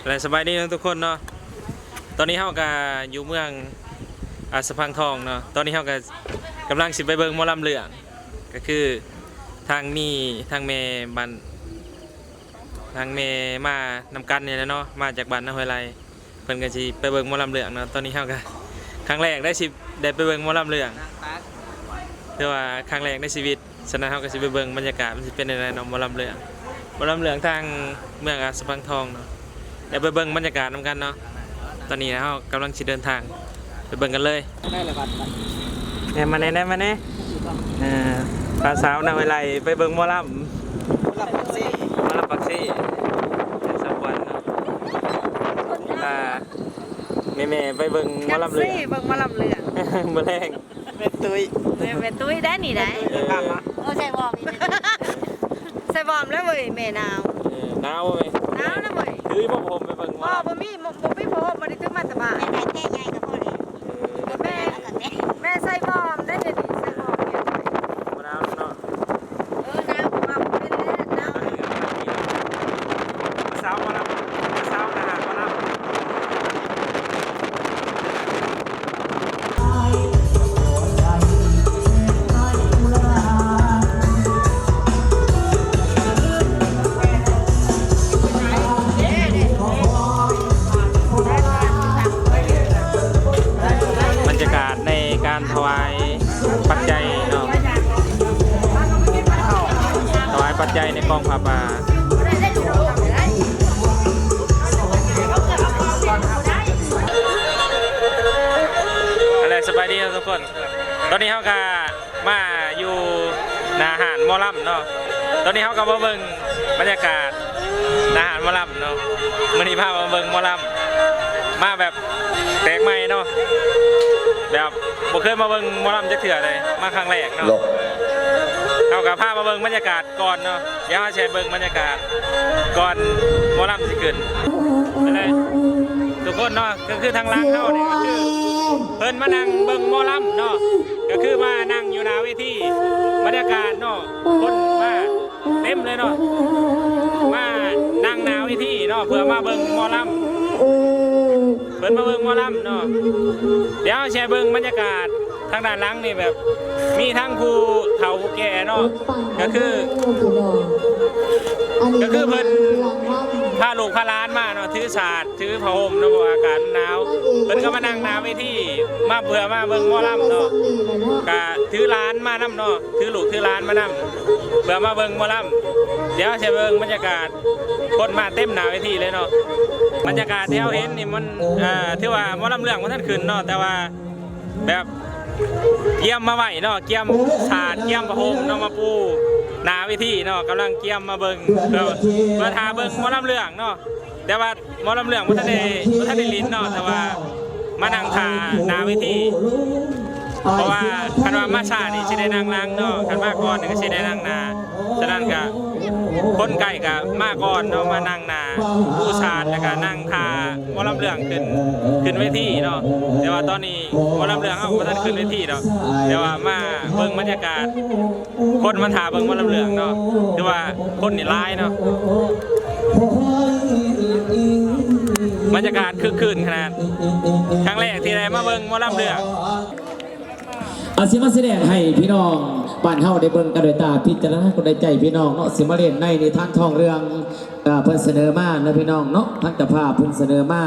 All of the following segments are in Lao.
ແລະ ສະບາຍດີເນາະທຸກຄົນເນາະ, ຕອນນີ້ເຮົາກະຢູ່ເມືອງ ອາ ສະພັງທອງເນາະ. ຕອນນີ້ເຮົາກະກຳລັງຊິໄປເບິ່ງໝໍລຳເລື່ອງ ກະຄືທາງມີ ທາງແມ່ບ້ານ ທາງແມ່ມານຳກັນນີ້ແຫຼະເນາະ, ມາຈາກບ້ານນາຫ້ວຍໄລ່. ເພິ່ນກະຊິໄປເບິ່ງໝໍລຳເລື່ອງເນາະ. ຕອນນີ້ເຮົາກະຄັ້ງແລກໄດ້ຊິ ໄດ້ໄປເບິ່ງໝໍລຳເລື່ອງ ຖືວ່າຄັ້ງແລກໃນຊີວິດ. ສະນັ້ນເຮົາກະຊິໄປເບິ່ງບັນຍາກາດມັນຊິເປັນແນວໃດເນາະ ໝໍລຳເລື່ອງ ໝໍລຳເລື່ອງທາງເມືອງອາ ສະພັງທອງເນາະ. ດຽວໄປເບິ່ງບັນຍາກາດນຳກັນເນາະ. ຕອນນີ້ເຮົາກຳລັງຊິເດີນທາງໄປເບິ່ງກັນເລີຍ. ໄດ້ລະບັດ ແນມມາແດ່ ແນມມາແດ່. ເອີ ພາສາວນາຫ້ວຍໄລ່ໄປເບິ່ງໝໍລຳ ໝໍລຳປາກເຊ ໝໍລຳປາກເຊ ສາວຂວັນເນາະ. ພາແມ່ໆໄປເບິ່ງໝໍລຳເລື່ອງ ເບິ່ງໝໍລຳເລື່ອງ ມື້ແລງ. ແມ່ຕຸ້ຍ ແມ່ ແມ່ຕຸ້ຍໄດ້ນີ້ໄດ້. ເອີ ໂອ້ ໃສ່ວອມອີກ ໃສ່ວອມແລ້ວເວີຍ ແມ່ໜາວ. ເອີ ໜາວເວີຍ ໜາວນະເວີຍ. ຄືບໍ່ຜົມໄປເບິ່ງໝໍ ບໍ່ ລຳ ບໍ່ມີ ບໍ່ມີຜົມ ບໍ່ໄດ້ຖືມາແຕ່ບ້ານ. ແມ່ໃສ່ແກ້ໃຫຍ່ກໍພໍແລ້ວ. ເອີ ແມ່ ແມ່ໃສ່ວອມໄດ້ ດຽວນີ້ໃສ່ວອມ ບໍ່ໜາວເນາະ. ເອີ ໜາວ ເວົ້າບໍ່ເປັນແລ້ວ ໜາວ. ຜູ້ສາວໝໍລຳ ຜູ້ສາວທະຫານໝໍລຳ. ບັນຍາກາດໃນການຖວາຍ ປັດໄຈເນາະ ຖວາຍປັດໄຈໃນກອງຜ້າປ່າ. ອັນແລະ ສະບາຍດີເນາະທຸກຄົນ, ຕອນນີ້ເຮົາກະມາຢູ່ໜ້າຮ້ານໝໍລຳເນາະ. ຕອນນີ້ເຮົາກະມາເບິ່ງບັນຍາກາດໜ້າຮ້ານໝໍລຳເນາະ. ມື້ນີ້ພາມາເບິ່ງໝໍລຳ ມາແບບ ແປກໃໝ່ເນາະ ແບບບໍ່ເຄີຍມາເບິ່ງໝໍລຳຈັກເທື່ອເລີຍ ມາຄັ້ງແລກເນາະ. ເຮົາກະພາມາເບິ່ງບັນຍາກາດກ່ອນເນາະ, ດຽວເຮົາຊິໃຫ້ເບິ່ງບັນຍາກາດກ່ອນໝໍລຳຊິຂຶ້ນ. ນັ້ນແຫຼະ ທຸກຄົນເນາະ, ກະຄືທາງຫຼັງເຮົານີ້ກະຄືເພິ່ນມານັ່ງເບິ່ງໝໍລຳເນາະ, ກະຄືມານັ່ງຢູ່ໜ້າເວທີ. ບັນຍາກາດເນາະ ຄົນມາເຕັມເລີຍເນາະ, ມານັ່ງໜ້າເວທີເນາະ ເພື່ອມາເບິ່ງໝໍລຳ. ເພິ່ນມາເບິ່ງໝໍລຳເນາະ. ດຽວເຮົາຊິໃຫ້ເບິ່ງບັນຍາກາດທາງດ້ານຫຼັງນີ້ ແບບມີທັງຜູ້ເຖົ້າຜູ້ແກ່ເນາະ, ກະຄື ກະຄືເພິ່ນພາລູກພາຫຼານມາເນາະ, ຖືສາດ ຖືຜ້າຫົ່ມເນາະ ເພາະວ່າອາກາດມັນໜາວ. ເພິ່ນກະມານັ່ງໜ້າເວທີ ມາເພື່ອມາເບິ່ງໝໍລຳເນາະ, ກະຖືຫຼານມານຳເນາະ, ຖືລູກຖືຫຼານມານຳ ເພື່ອມາເບິ່ງໝໍລຳ. ດຽວເຮົາຊິເບິ່ງບັນຍາກາດ ຄົນມາເຕັມໜ້າເວທີເລີຍເນາະ. ບັນຍາກາດທີ່ເຮົາເຫັນນີ້ມັນ ເອີ ຖືວ່າໝໍລຳເລື່ອງບໍ່ທັນຂຶ້ນເນາະ, ແຕ່ວ່າແບບກຽມມາໄວ້ເນາະ, ກຽມສາດ ກຽມຜ້າຫົ່ມເນາະ ມາປູໜ້າເວທີເນາະ, ກຳລັງກຽມມາເບິ່ງ ເພື່ອ ເພື່ອຖ້າເບິ່ງໝໍລຳເລື່ອງເນາະ. ແຕ່ວ່າໝໍລຳເລື່ອງບໍ່ທັນໄດ້ ບໍ່ທັນໄດ້ຫຼິ້ນເນາະ, ແຕ່ວ່າມານັ່ງຖ້າໜ້າເວທີ ເພາະວ່າຄັນວ່າມາຊ້ານີ້ຊິໄດ້ນັ່ງຫຼັງເນາະ, ຄັນມາກ່ອນນີ້ກະຊິໄດ້ນັ່ງໜ້າ. ສະນັ້ນກະຄົນໃກ້ກະມາກ່ອນເນາະ, ມານັ່ງໜ້າປູສາດ ແລ້ວກະນັ່ງຖ້າໝໍລຳເລື່ອງຂຶ້ນ ຂຶ້ນເວທີເນາະ. ແຕ່ວ່າຕອນນີ້ໝໍລຳເລື່ອງເຮົາບໍ່ທັນຂຶ້ນເວທີດອກ, ແຕ່ວ່າມາເບິ່ງບັນຍາກາດ ຄົນມາຖ້າເບິ່ງໝໍລຳເລື່ອງເນາະ, ຖືວ່າຄົນນີ້ຫຼາຍເນາະ. ບັນຍາກາດຄຶກຄື້ນຂະໜາດ, ຄັ້ງແລກທີ່ໄດ້ມາເບິ່ງໝໍລຳເລື່ອງ. ອາ ຊິມາສະແດງໃຫ້ພີ່ນ້ອງບ້ານເຮົາໄດ້ເບິ່ງກັນດ້ວຍຕາພິຈາລະນາກັນດ້ວຍໃຈພີ່ນ້ອງເນາະ, ຊິມາຫຼິ້ນໃນນິທານທ້ອງເລື່ອງ ເອີ ເພິ່ນສະເໜີມາເນາະພີ່ນ້ອງເນາະ, ທາງເຈົ້າພາບເພິ່ນສະເໜີມາ,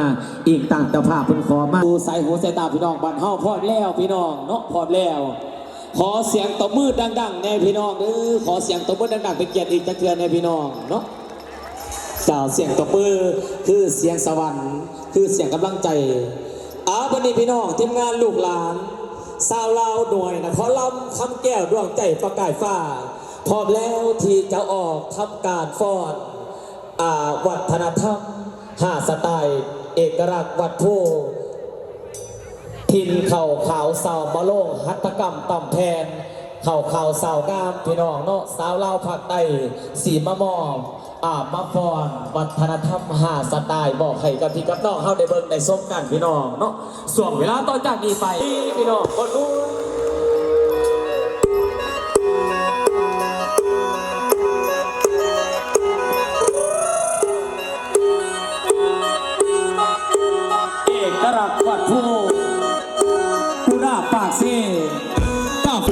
ອີງຕາມເຈົ້າພາບເພິ່ນຂໍມາ. ສາຍຫູສາຍຕາພີ່ນ້ອງບ້ານເຮົາພ້ອມແລ້ວພີ່ນ້ອງເນາະ, ພ້ອມແລ້ວ. ຂໍສຽງຕົບມືດັງໆແດ່ພີ່ນ້ອງເດີ, ຂໍສຽງຕົບມືດັງໆ ເປັນກຽດອີກຈັກເທື່ອແດ່ພີ່ນ້ອງເນາະ. ເຈົ້າ ສຽງຕົບມືຄືສຽງສະຫວັນ, ຄືສຽງກຳລັງໃຈ. ເອົາ ບັດນີ້ພີ່ນ້ອງ ທີມງານລູກຫຼານ ຊາວລາວໜ່ວຍນະຄອນລຳ ຄຳແກ້ວ ດວງໃຈປະກາຍຟ້າ ພ້ອມແລ້ວທີ່ຈະອອກທຳການຟ້ອນ ອາ ວັດທະນະທຳ ຫ້າສະໄຕເອກະລັກວັດພູ ຖິ່ນເຂົ້າຂາວຊາວມະໂລງ ຫັດຖະກຳຕຳແຜ່ນເຂົ້າຂາວຊາວງາມ ພີ່ນ້ອງເນາະ, ຊາວລາວພາກໃຕ້ຊິມາມອບ ອາ ມາຟ້ອນວັດທະນະທຳຫ້າສະໄຕ ມອບໃຫ້ກັບພີ່ກັບນ້ອງເຮົາໄດ້ເບິ່ງໄດ້ຊົມກັນ ພີ່ນ້ອງເນາະ. ຊ່ວງເວລາຕໍ່ຈາກນີ້ໄປ ພີ່ນ້ອງ ຄົນຮູ້. ລັກວັດພູ ກຸດາປາກເຊ ກາເຟ.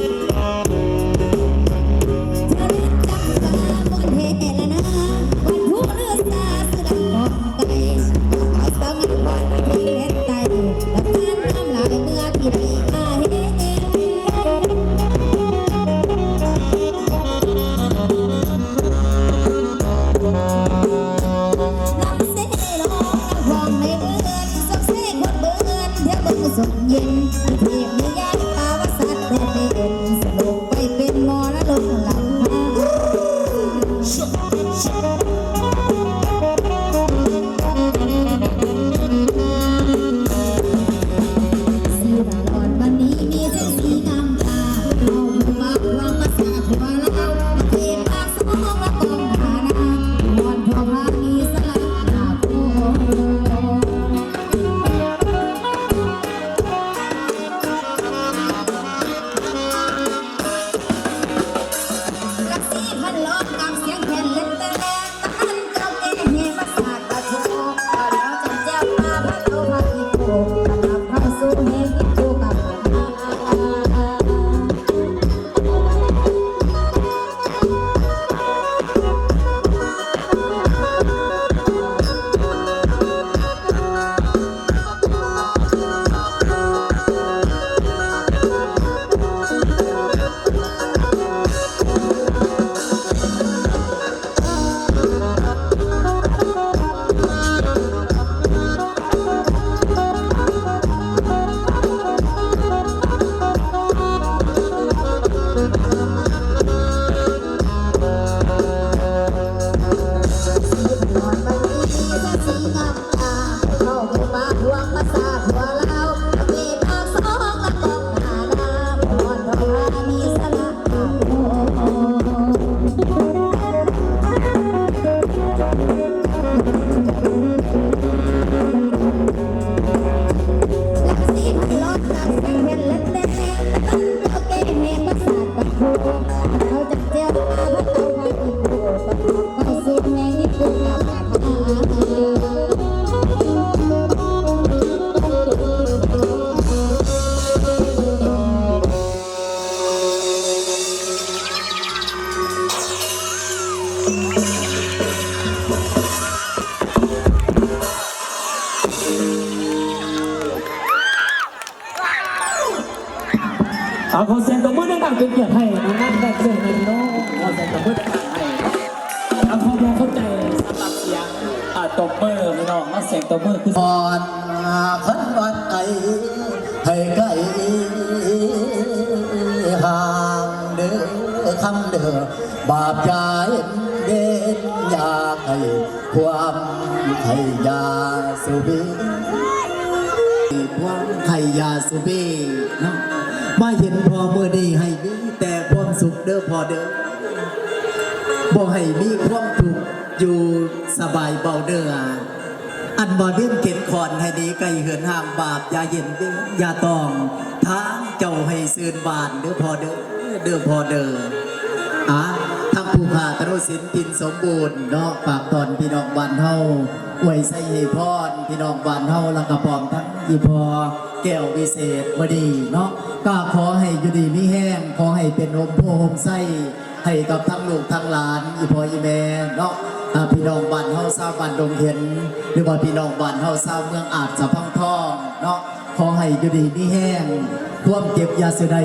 ເອົາ ຂໍສຽງຕົບມືດັງໆ ເປັນກຽດໃຫ້ນາງນາງແບບເຊີນແມ່ພີ່ນ້ອງ ຂໍສຽງຕົບມືດັງໆ ໃຫ້ ເອົາ ຂໍຄວາມເຂົ້າໃຈສຳລັບສຽງ ອ່າ ຕົບມືພີ່ນ້ອງເນາະ ສຽງຕົບມືຄື ອ່ອນ ຄັນວັດໄອ ໃຫ້ໄກຫ່າງເດີຄຳເດີ ບາບຢ່າເຮັດເວນ ຢາກໃຫ້ຄວາມໄຂ້ຢ່າສູ່ເບ ຄວາມໄຂ້ຢ່າສູ່ເບເນາະ ມາເຫັນພໍ່ມື້ນີ້ໃຫ້ມີແຕ່ຄວາມສຸກເດີພໍ່ເດີ ບໍ່ໃຫ້ມີຄວາມທຸກ ຢູ່ສະບາຍເບົາເດີ ອັນວ່າເວນເຂັນຂອນໃຫ້ໜີໄກເຫີນຫ່າງ ບາບຢ່າເຫັນເວນຢ່າຕ້ອງ ທາງເຈົ້າໃຫ້ຊື່ນບານເດີພໍ່ເດີ ເດີພໍ່ເດີ ອາ ທັງຜູ້ຂ້າທະນຸສິນ ຖິ່ນສົມບູນເນາະ ຝາກຕ້ອນພີ່ນ້ອງບ້ານເຮົາ ອວຍໄຊໃຫ້ພອນພີ່ນ້ອງບ້ານເຮົາ ແລ້ວກະພ້ອມທັງອີ່ພໍ່ແກ້ວວິເສດ ມື້ນີ້ເນາະ ກະຂໍໃຫ້ຢູ່ດີມີແຮງ ຂໍໃຫ້ເປັນຮົ່ມໂພຮົ່ມໄຊ ໃຫ້ກັບທັງລູກທັງຫຼານ ອີ່ພໍ່ອີ່ແມ່ເນາະ ອ່າ ພີ່ນ້ອງບ້ານເຮົາຊາວບ້ານດົງເຫັນ ຫຼືວ່າພີ່ນ້ອງບ້ານເຮົາຊາວເມືອງອາດສະພັງທອງເນາະ ຂໍໃຫ້ຢູ່ດີມີແຮງ ຄວາມເຈັບຢ່າຊິໄດ້